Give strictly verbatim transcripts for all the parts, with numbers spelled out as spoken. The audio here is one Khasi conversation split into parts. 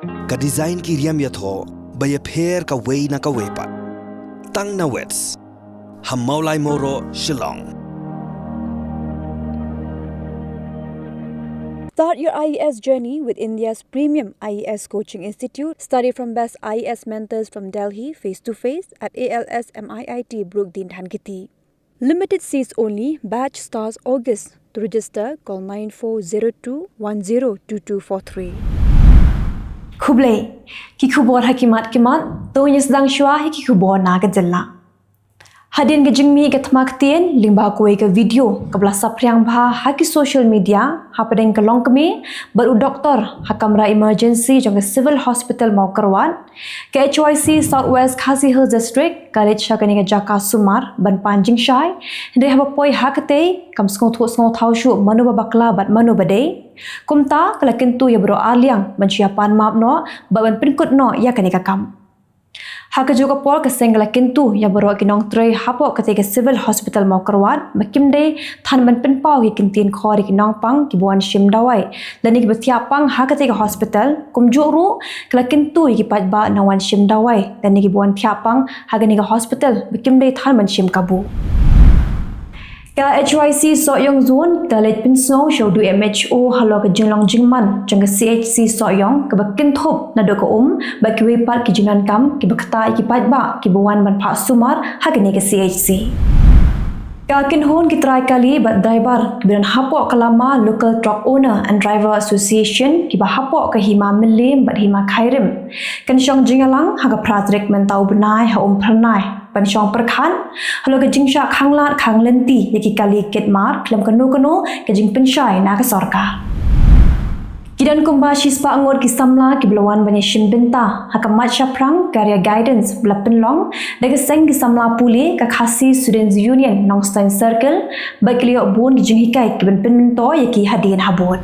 Ka design ki riam ïathoh ba ïapher kawei na kawei pat. Tang na Wits ha Mawlai Mawroh, Shillong. Start your I A S journey with India's premium I A S coaching institute. Study from best I A S mentors from Delhi, face to face at A L S M I I T Brook Dean Dhankheti. Limited seats only. Batch starts August. To register, call nine four zero two one zero two two four three. Khublei. Ki khubor ha ki mat ki mat, to ngin sdang shuwa hi ki khubor na ka jylla. Hadien ka jingmih ka thma ktien lyngba kawei ka video kaba la saphriang bha ha ki social media hapdeng ka longkmie bad u doktor ha kamra emergency jong ka Civil Hospital Mawkyrwat, ka H Y C South West Khasi Hills District ka leit sha kane ka jaka sumar ban pan jingshai, hynrei haba poi ha katei kam sngewthuh sngewthaw shuh mano ba bakla bad mano ba dei. Kumta ka la kyntu ïa baroh arliang ban shu ïa pan map noh bad ban pynkut noh ïa kane ka kam. Ha kajuh ka por ka seng ka la kyntu ïa baroh ki nongtrei hapoh katei ka Civil Hospital Mawkyrwat ba kim dei than ban pynpaw ïa ki ktien khor ïa ki nongpang kiba wan shim dawai lane kiba thiah pang ha katei ka hospital. Kumjuh ruh ka la kyntu ïa ki paidbah nongwan shim dawai lane kiba wan thiah pang ha kane ka hospital ba kim dei than ban shim kabu. Ka H Y C Sohiong Zone ka la leit pynsngew sha u D M H O halor ka jinglong jingman jong ka C H C Sohiong kaba kynthup naduh ka um bad kiwei pat ki jingdonkam kiba ktah ïa ki paidbah kiba wan ban phah sumar ha kane ka C H C. Ka kynhun ki trai kali bad driver kiba don hapoh ka lama Local Truck Owner and Driver Association kiba hapoh ka Hima Mylliem bad Hima Khyrim kan shong jingïalang ha ka phra tarik mynta u bnai ha Umphyrnai ban shong pyrkhat halor ka jingshah khanglad khanglynti ïa ki kali kit mar khlem kano kano ka jingpynshai na ka sorkar. Ki don kumba shispah ngut ki samla kiba la wan ban ïashim bynta ha ka mat shaphrang Career Guidance ba la pynlong da ka seng ki samla pule ka Khasi Students Union Nongstoiñ Circle bad ki la ïoh bun ki jinghikai kiban pynmyntoi ïa ki hadien habud.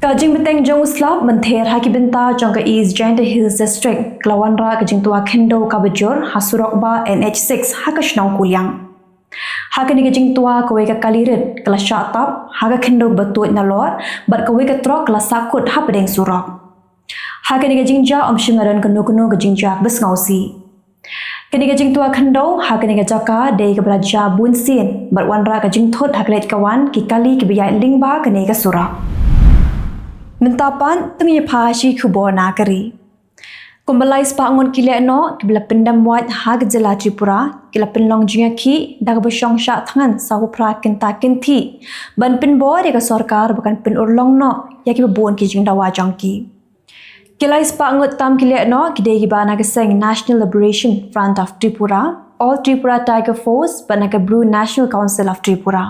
Ka jingbteng jong u slap mynther ha ki bynta jong ka East Jaintia Hills District ka la wanrah ka jingtwa khyndew kaba jur ha surok bah N H six ha ka shnong Kuliang. Ha kane ka jingtwa kawei ka kali rit ka la shah tap ha ka khyndew ba tuid nalor bad kawei ka trok ka la sahkut hapdeng surok. Ha kane ka jingjia ym shym la don kano kano ka jingjia ba sngewsih. Kane ka jingtwa khyndew ha kane ka jaka dei kaba la jia bun sien bad wanrah ka jingthut ha ka leit ka wan ki kali kiba ïaid lyngba kane ka surok. Mynta pat to ngin ïa phai sha ki khubor na ka ri. Kumba lai spah ngut ki lehnoh kiba la pyndem wait ha ka jylla Tripura ki la pynlong jingïakhih da kaba shong shah thngan saw phew phra kynta kynthih ban pynbor ïa ka sorkar ba kan pynurlong noh ïa kiba bun ki jingdawa jong ki. Ki lai spah ngut tam ki lehnoh ki dei kiba na ka seng National Liberation Front of Tripura, All Tripura Tiger Force bad na ka Bru National Council of Tripura.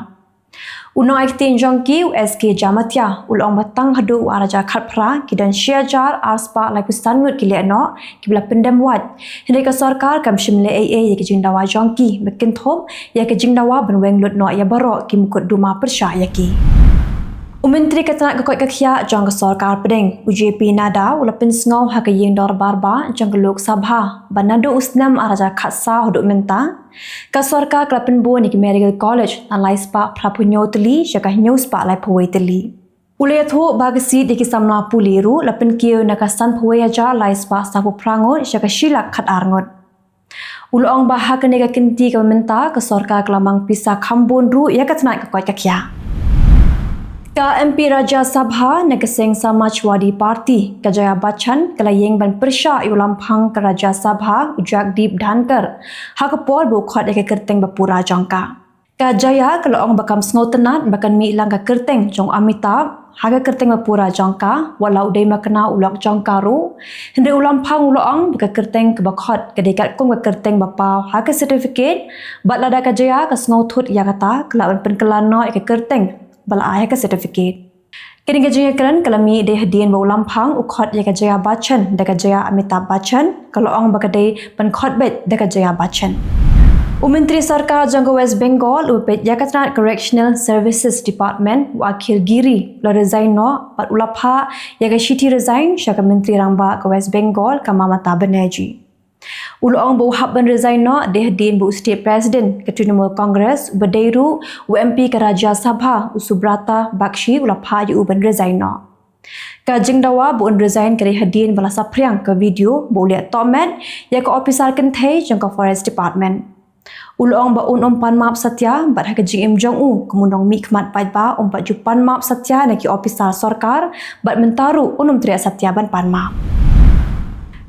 U nongaiktien jong ki u S K Jamatia u la ong ba tang haduh u ar hajar khatphra ki don shi hajar ar spah laiphew san ngut ki lehnoh kiba la pyndem wait. Hynrei ka sorkar kam shym leh ei ei ïa ki jingdawa jong ki ba kynthup ïa ki jingdawa ban weng lut noh ïa baroh ki mukotduma pyrshah ïa ki. U Myntri ka tnat ka koit ka khiah jong ka sorkar pdeng u J P Nadda u la pynsngew ha ka ïing dorbar bah jong ka Lok Sabha ba naduh u snem ar hajar khatsaw haduh mynta ka sorkar ka la pynbun ïa ki Medical College na lai spah phra phew hynñiew tylli sha ka hynñiew spah laiphew wei tylli. U la ïathuh ba ka seat ïa ki samla pule ruh la pynkiew na ka sanphew wei hajar lai spah sawphew phra ngut sha ka shi lak khatar ngut. U la ong ba ha kane ka kynti kaba mynta ka sorkar ka la mang pisa kham bun ruh ïa ka tnat ka koit ka khiah. Ka M P Rajya Sabha na ka seng Samajwadi Party ka Jaya Bachchan ka la ïeng ban pyrshah ïa u lamphang ka Rajya Sabha u Jagdeep Dhankhar ha ka por ba u khot ïa ka kyrteng ba pura jong ka. Ka Jaya ka la ong ba kam sngewtynnat ba kan mih lang ka kyrteng jong u Amitabh ha ka kyrteng ba pura jong ka wat la u dei ma kane u lok jong ka ruh. Hynrei u lamphang u la ong ba ka kyrteng kaba khot ka dei katkum ka kyrteng ba paw ha ka certificate bad lada ka Jaya ka sngewthut ïa kata ka lah ban pynkylla noh ïa ka kyrteng ba la ai ha ka certificate. Kane ka jingïakren ka la mih dei hadien ba u lamphang u khot ïa ka Jaya Bachchan da ka Jaya Amitabh Bachchan, ka la ong ba ka dei ban khot beit da ka Jaya Bachchan. U Myntri Sorkar jong ka West Bengal uba peit ïa ka tnat Correctional Services Department u Akhil Giri u la resign noh bad u la phah ïa ka shithi resign sha ka Myntri Rangbah ka West Bengal ka Mamata Banerjee. U la ong ba u hap ban resign noh dei hadien ba u State President ka Trinamool Congress uba dei ruh u M P ka Rajya Sabha u Subrata Bakshi u la phah ïa u ban resign noh. Ka jingdawa ba un resign ka dei hadien ba la saphriang ka video ba u leh tohmet ïa ka ophisar kynthei jong ka Forest Department. U la ong ba un ym pan map satia bad ha ka jingim jong u kum u nongmihkhmat paidbah um pat ju pan map satia na ki ophisar sorkar bad mynta ruh un ym treh satia ban pan map.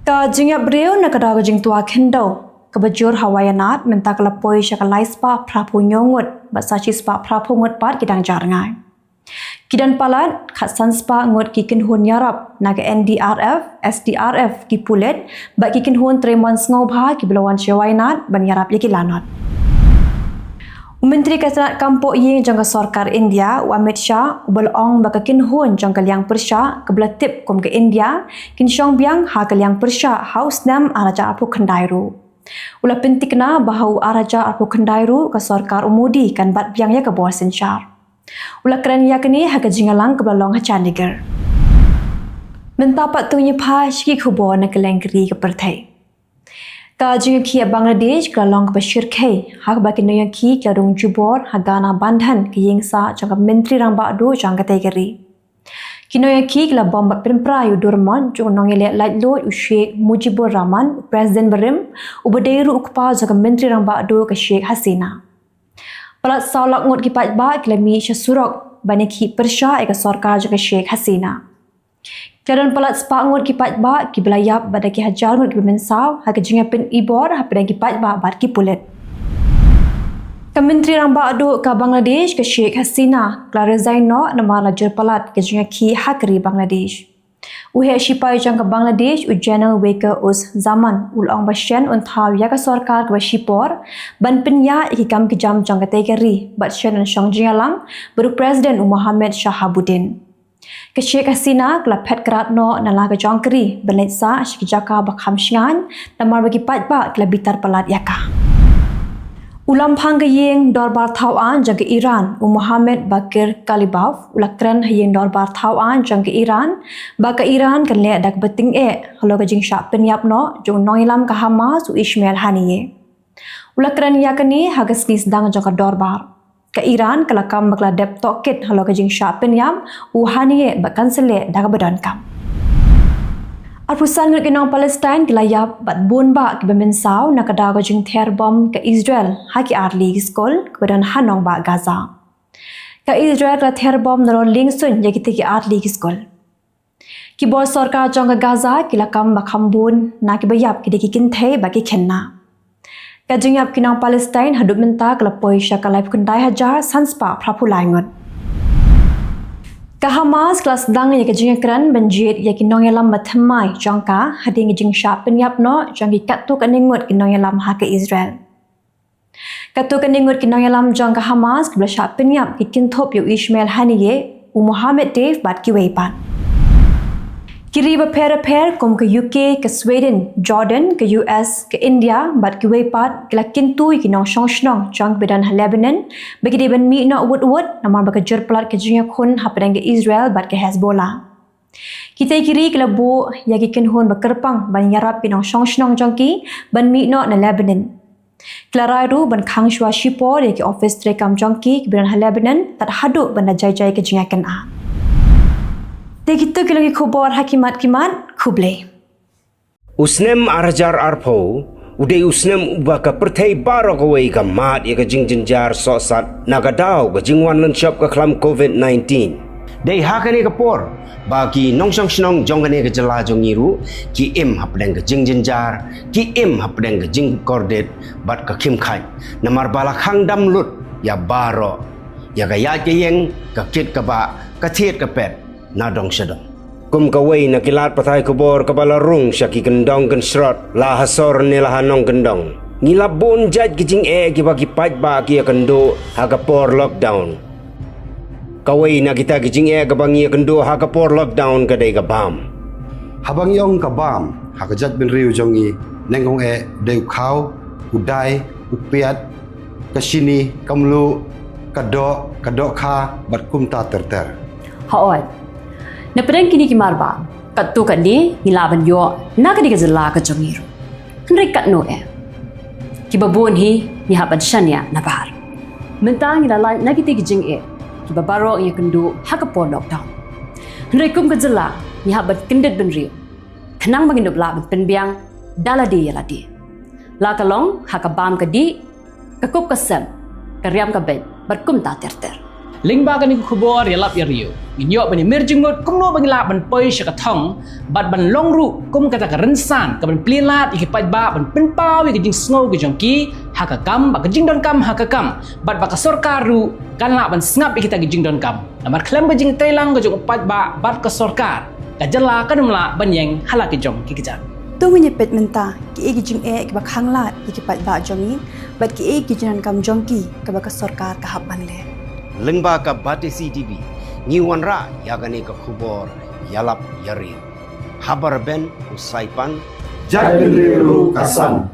Ka jingïap briew na ka daw ka jingtwa khyndew kaba jur ha Wayanad mynta ka la poi sha ka lai spah phra phew hynñiew ngut bad sa shi spah phra phew ngut pat ki dang jar rngai. Ki don palat khatsan spah ngut ki kynhun ïarap na ka N D R F, S D R F, ki pulit bad ki kynhun trei mon sngewbha kiba la wan sha Wayanad ban ïarap ïa ki lanot. U Myntri ka tnat kam pohïing jong ka sorkar India, u Amit Shah, uba la ong ba ka kynhun jong ka liang pyrshah kaba la tip kum ka India kin shong biang ha ka liang pyrshah ha u snem ar hajar arphew khyndai ruh. U la pynthikna ba ha u ar hajar arphew khyndai ruh ka sorkar u Modi kan bat biang ïa ka bor synshar. U la kren ïa kane ha ka jingïalang kaba la long ha Chandigarh. Mynta pat to ngin ïa phai sha ki khubor na kylleng ka ri ka pyrthei. Ka jingïakhih Bangladesh ka la long kaba shyrkhei ha kaba ki nongïakhih ki la rung jubor ha Gana Bandhan, ka ïing sah jong ka Myntri Rangbah Duh jong katei ka ri. Ki nongïakhih ki la bom bad pynpra ïa u durmot jong u nongïaleh laitluid u Sheikh Mujibur Rahman, u President barim, uba dei ruh u kpa jong ka Myntri Rangbah Duh ka Sheikh Hasina. Palat saw lak ngut ki paidbah ki la mih sha surok ban ïakhih pyrshah ïa ka sorkar jong ka Sheikh Hasina. Ki la don palat spah ngut ki paidbah kiba la ïap bad da ki hajar ngut kiba mynsaw ha ka jingïapynibor hapdeng ki paidbah bad ki pulit. Ka Myntri Rangbah Duh ka Bangladesh ka Sheikh Hasina ka la resign noh namar la jur palat ka jingïakhih ha ka ri Bangladesh. U heh shipai jong ka Bangladesh u General Waqar-uz-Zaman u la ong ba shen un thaw ïa ka sorkar kaba shipor ban pynïaid ïa ki kam ki jam jong katei ka ri bad shen un shong jingïalang bad u President u Mohamed Shahabuddin. Ka Sheikh Hasina ka la phet krat noh na la ka jong ka ri ban leit sah sha ki jaka ba kham shngaiñ namar ba ki paidbah ki la bitar palat ïa ka. U lamphang ka ïing dorbar thaw aiñ jong ka Iran u Mohammad Baqir Qalibaf u la kren ha ïing dorbar thaw aiñ jong ka Iran ba ka Iran kan leh da kaba tyngeh halor ka jingshah pynïap noh jong u nongïalam ka Hamas u Ismail Haniyeh. U la kren ïa kane ha ka sngi sdang jong ka dorbar. Ka Iran ka la kam ba ka la dep tohkit halor ka jingshah pynïap u Haniyeh bad kan sa leh da kaba donkam. Arphew san ngut ki nong Palestine ki la ïap bad bun bah kiba mynsaw na ka daw ka jingther bom ka Israel ha ki artylli ki skul kiba don ha nongbah Gaza. Ka Israel ka la ther bom nalor liengsuiñ ïa kitei ki artylli ki skul. Ki bor sorkar jong ka Gaza ki la kam ba kham bun na kiba ïap ki dei ki kynthei bad ki khynnah. Ka jingïap ki nong Palestine haduh mynta ka la poi sha ka laiphew khyndai hajar san spah phraphew lai ngut. Ka Hamas ka la sdang ïa ka jingïakren ban jied ïa ki nongïalam ba thymmai jong ka hadien ka jingshah pynïap noh jong ki katto katne ngut ki nongïalam ha ka Israel. Katto katne ngut ki nongïalam jong ka Hamas kiba la shah pynïap ki kynthup ïa u Ismail Haniyeh, u Mohammed Deif bad kiwei pat. Ki ri bapher bapher kum ka U K, ka Sweden, Jordan, ka U S, ka India bad kiwei pat ki la kyntu ïa ki nongshong shnong jong kiba don ha Lebanon ba ki dei ban mih noh wut wut namar ba ka jur palat ka jingïakhun hapdeng ka Israel bad ka Hezbollah. Kitei ki ri ki la buh ïa ki kynhun ba kyrpang ban ïarap ki nongshong shnong jong ki ban mih noh na Lebanon. Ki la rai ruh ban khang shuwa shipor ïa ki ophis treikam jong ki kiba don ha Lebanon tad haduh ban da jai jai ka jingïakynad. Te kito ki long ki khubor ha ki mat ki mat, khublei. U snem ar hajar arphew u dei u snem uba ka pyrthei baroh kawei ka mad ïa ka jingjynjar sohsat na ka daw ka jingwan lynshop ka khlam covid nineteen. Dei ha kane ka por ba ki nongshong shnong jong kane ka jylla jong ngi ruh ki im hapdeng ka jingjynjar, ki im hapdeng ka jingkordit bad ka khim khain namar ba la khang dam lut ïa baroh, ïa ka ïaid ka ïeng, ka kit ka bah, ka thied ka pet, na dong sha dong. Kum kawei na ki lad pathai khubor kaba la rung sha ki kyndong kynshrot la ha sor ne la ha nongkyndong, ngi lap bun jait ki jingeh kiba ki paidbah ki ïakynduh ha ka por lockdown. Kawei na kita ki jingeh kaba ngi ïakynduh ha ka por lockdown ka dei ka bam. Haba ngi ong ka bam ha ka jaitbynriew jong ngi, nyngkong eh dei u khaw, u dai, u piat, ka shini, ka mluh, ka doh, ka dohkha bad kumta ter ter. Hooid. Na pdeng kine ki marbam katto katne ngi lah ban ïoh na kane ka jylla ka jong ngi ruh. Hynrei katno eh, kiba bun hi ngi hap ban shaniah nabar. Mynta ngi la lait na kitei ki jingeh kiba baroh ngi ïakynduh ha ka por lockdown. Hynrei kum ka jylla ngi hap ban kyndit bynriew khnang ba ngin ïoh lah ban pynbiang da lade ïa lade, la ka long ha ka bam ka dih, ka kup ka sem, ka riam ka beit bad kumta ter ter. Lyngba kane ka khubor ïalap ïariew, ngin ïoh ban ïamir jingmut kumno ba ngin lah ban poi sha ka thong bad ban long ruh kum kata ka rynsan kaban plie lad ïa ki paidbah ban pynpaw ïa ka jingsngew ka jong ki ha ka kam, ba ka jingdonkam ha ka kam, bad ba ka sorkar ruh kan lah ban sngap ïa kita ki jingdonkam. Namar khlem ka jingtreilang ka jong u paidbah bad ka sorkar, ka jylla kan ym lah ban ïeng ha la ki jong ki kjat. To ngin ïa peit mynta kiei ki jingeh kiba khang lad ïa ki paidbah jong ngi bad kiei ki jingdonkam jong ki kaba ka sorkar ka hap ban leh. Lyngba ka Batesi TV ngi wanrah ïa kane ka khubor ïalap ïariew. Haba rben u Saipan, jait bynriew ruh ka san.